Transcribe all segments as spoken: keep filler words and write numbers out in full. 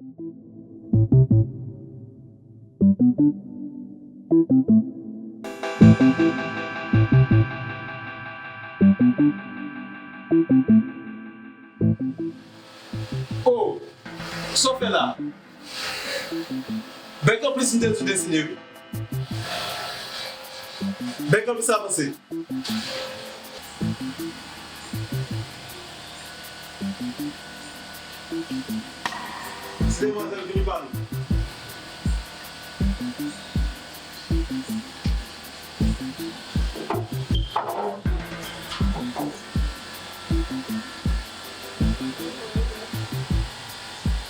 Oh, sa w fè la? Bèk anplis m te di w desine wi. Bèk anplis avanse. Ti demwazèl vini pale.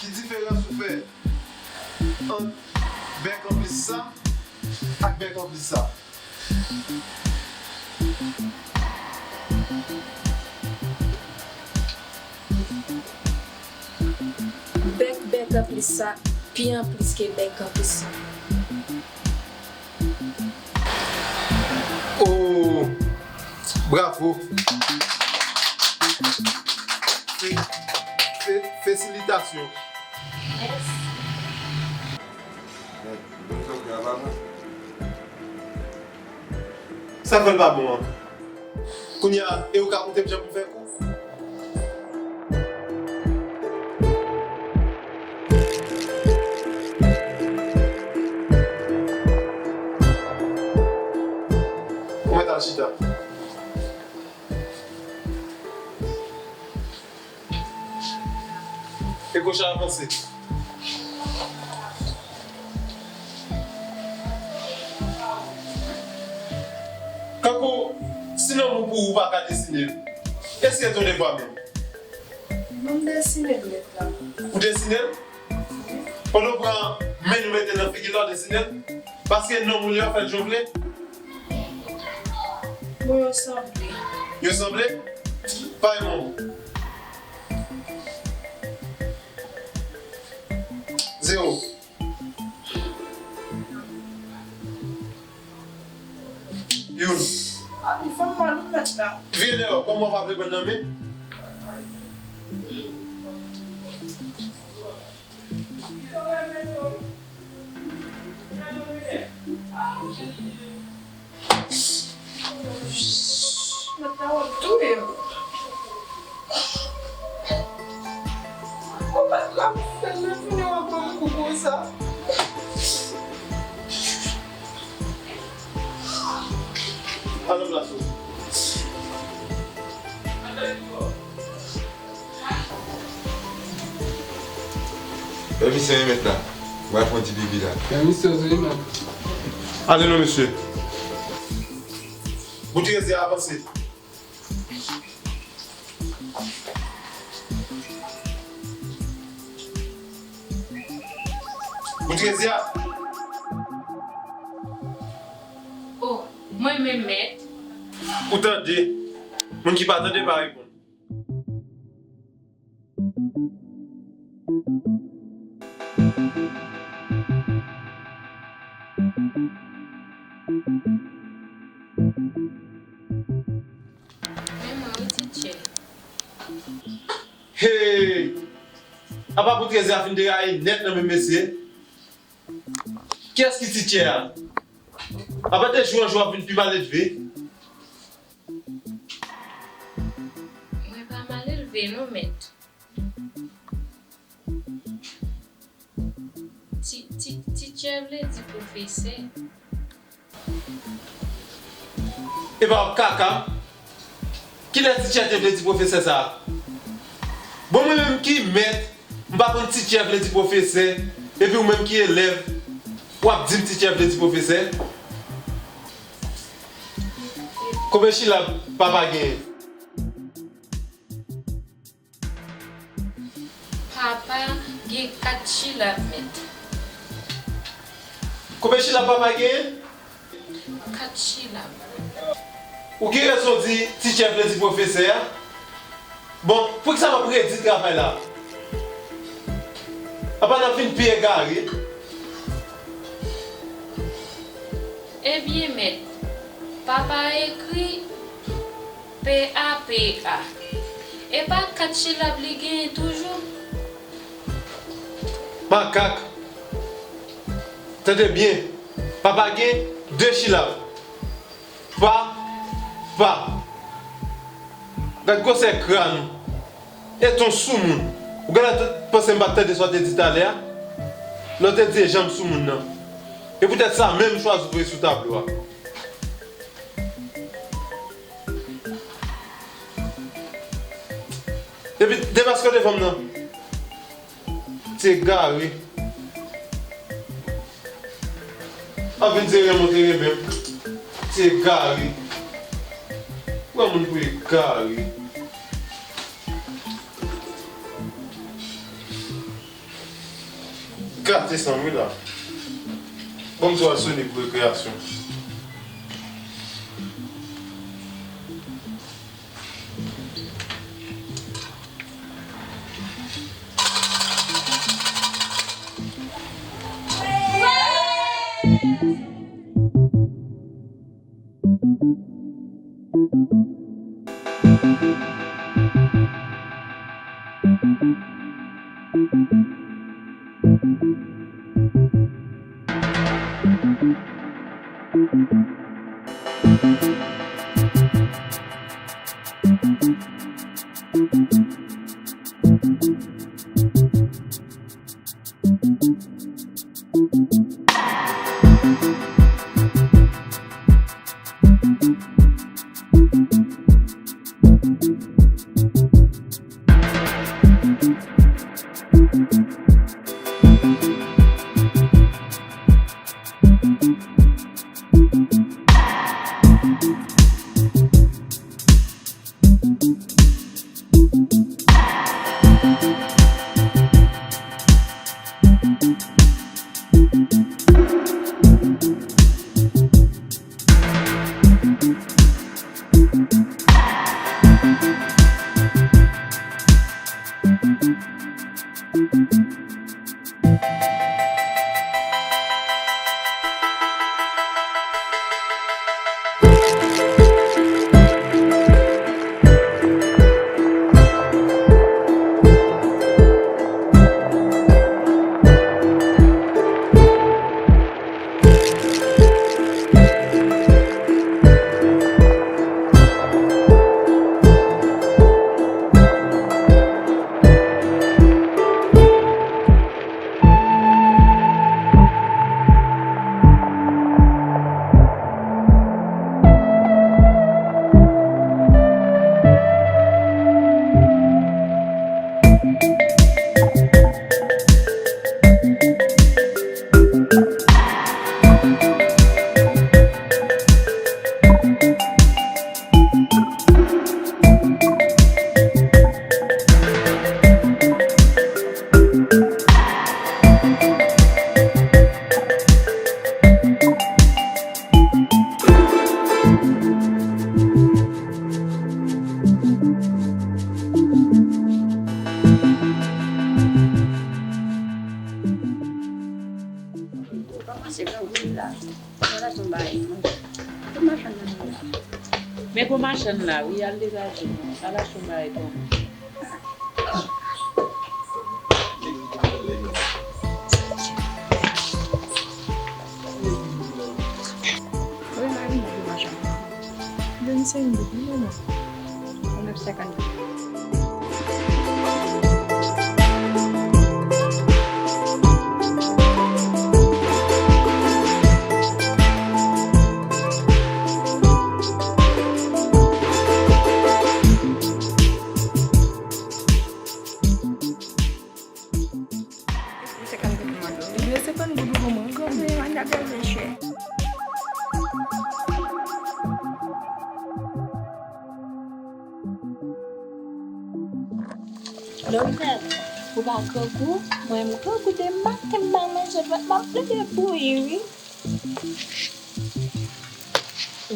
Ki diferans ou fè ant bèk anplis sa ak bèk anplis sa? Bèk bèk anplis sa pi anplis ke bèk anplis sa. Oh, bravo. Fe- fe- Fesilitasyon. Sa k fè l pa bon an? Kounye a, e ou ka montre m jan pou m fè kou? Ou mèt al chita. E kòch la avanse. Kankou, si nonm ou pou ou pa ka desine l, èske se yon devwa menm? Mwen m desine l nèt la. Ou desine l? Pandan w pran men nou mete nan figi l la, w desine l? Paske nonm ou li an fè l jan w vle? Bon, yo sanble. Yo sanble? Pale non. Zewo. Youn. Ah, li fè m mal wi mèt la. Vire deyò, kòman w pa vle pran nan men? Mèt la w ap touye m. Ou mèt la m fè l men fini w ap ban m kou konsa. Al nan plas ou. Pèmisyon wi mèt la. Mwen fè yon ti pipi la. Pèmisyon wi mèt. Ale non mesye. Boutrezye avanse. Boutrezye a. Oh, mwen menm mèt. Ou tande. Moun ki pa tande pa reponn. Men mwen wi titchè. Hey! Apa Boutrezye a fin deraye nèt nan men mesye. Kiyès ki titchè a? Apa de jou an jou w ap vin pi malelve? Mwen pa malelve non mèt. Ti, ti, titchè vle di pwofesè. Epa w ap kaka? Kilè titchè te vle di pwofesè sa a? Bon mwen menm ki mèt, m pa konn titchè vle di pwofesè, epi ou menm ki elèv, w ap di m titchè vle di pwofesè? Konbyen silab papa genyen? Papa gen kat silab mèt. Konbyen silab papa genyen? Kat silab. Ou gen rezon di titchè vle di pwofesè a. Bon, poukisa w ap redi travay la? Apa n ap vin pi egare? Ebyen mèt, papa ekri P A P A. E pa kat silab li genyen toujou? Makak. Tande byen. Papa gen de chilaf. Pa, pa. Gad gwosè kràn ou. E t on soumoun. Ou genlè t-, panse m pa t tande sa w te di talè a? Lè w te di e janm soumoun nan. E poutèt sa menm chwazi voye sou tablo a. Epi, depaske w te fanm nan. Ti egare. Ap vin di renmen w te renmen m. Ti egare. Ou wè moun pou egare. Gate sa wi la. Ban m di w al sone pou rekreyasyon. Kòmanse gran wout la. Al achte yon bagay manje. Tout machann nan la. Men gon machann la, wi, al degaje nou. Al achte yon bagay pou mwen. Wi, mari, gon machann la. Vennsenk goud, wi, manman. Nèf senkant. Senkant goud mwen dwe. Ebyen, senkant goud ou ban mwen, granmoun. Wi, mwen ta byen chè. Lòt fè, ou pa grangou, mwen m grangou, te maten m pa manje, m ap plede bouyi, wi.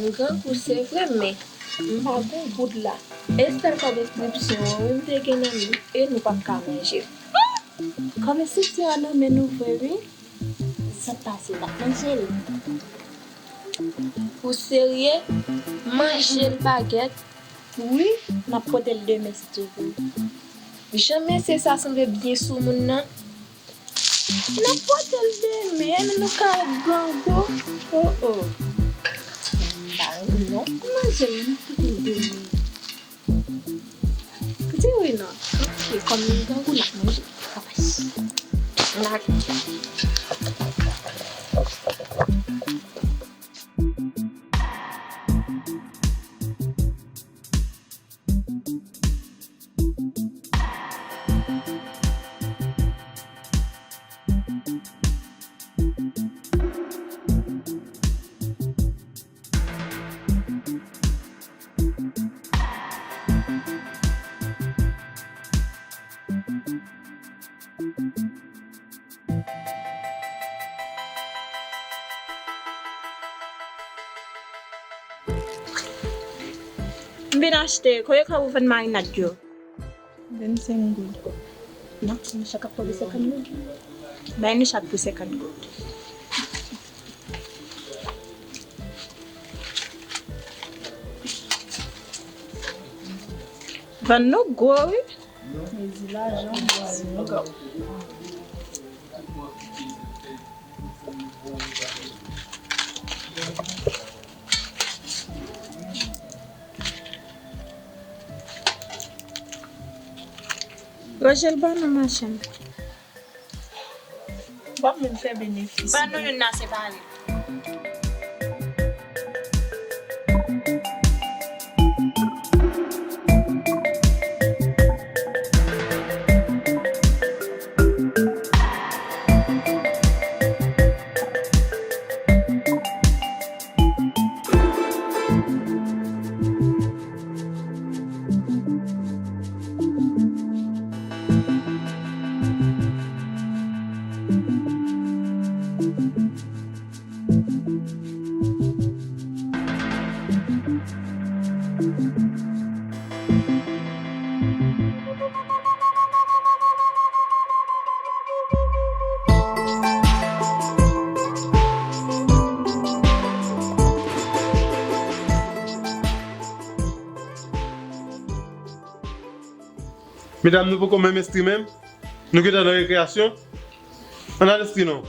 M grangou, se vre, men m pa gon goud la. E sèl kòb enskripsyon an, wi, m te gen nan men, e nou p ap ka manje l. Kòb enskripsyon an nan men nou vre, wi. Sa k pase, n ap manje l? Ou serye? Manje l, bagèt. Wi, n ap pote l demen si Dye vle. Jan mesye sa sanble byen sou moun nan. N ap pote l demen, nou ka grangou. Oh, oh. M pa renmen non pou manje, men n ap pote l demen. Di wi non. Ok, kòm nou grangou, n ap manje. N ap M vin achte, konbyen kòb ou vann marinad yo? Vennsenk goud. Non, se Michel k ap pwodui senkant goud. Bay nou chak pou senkant goud. Vann nou gwo, wi. Mezi lajan, mezi mougaw. Rojel, ban nou machann. W ap menm fè benefis. Ban nou youn nan separe. Medam, nou poko menm enstwi menm. Nou gentan nan rekreyasyon. Ann al enstwi nou.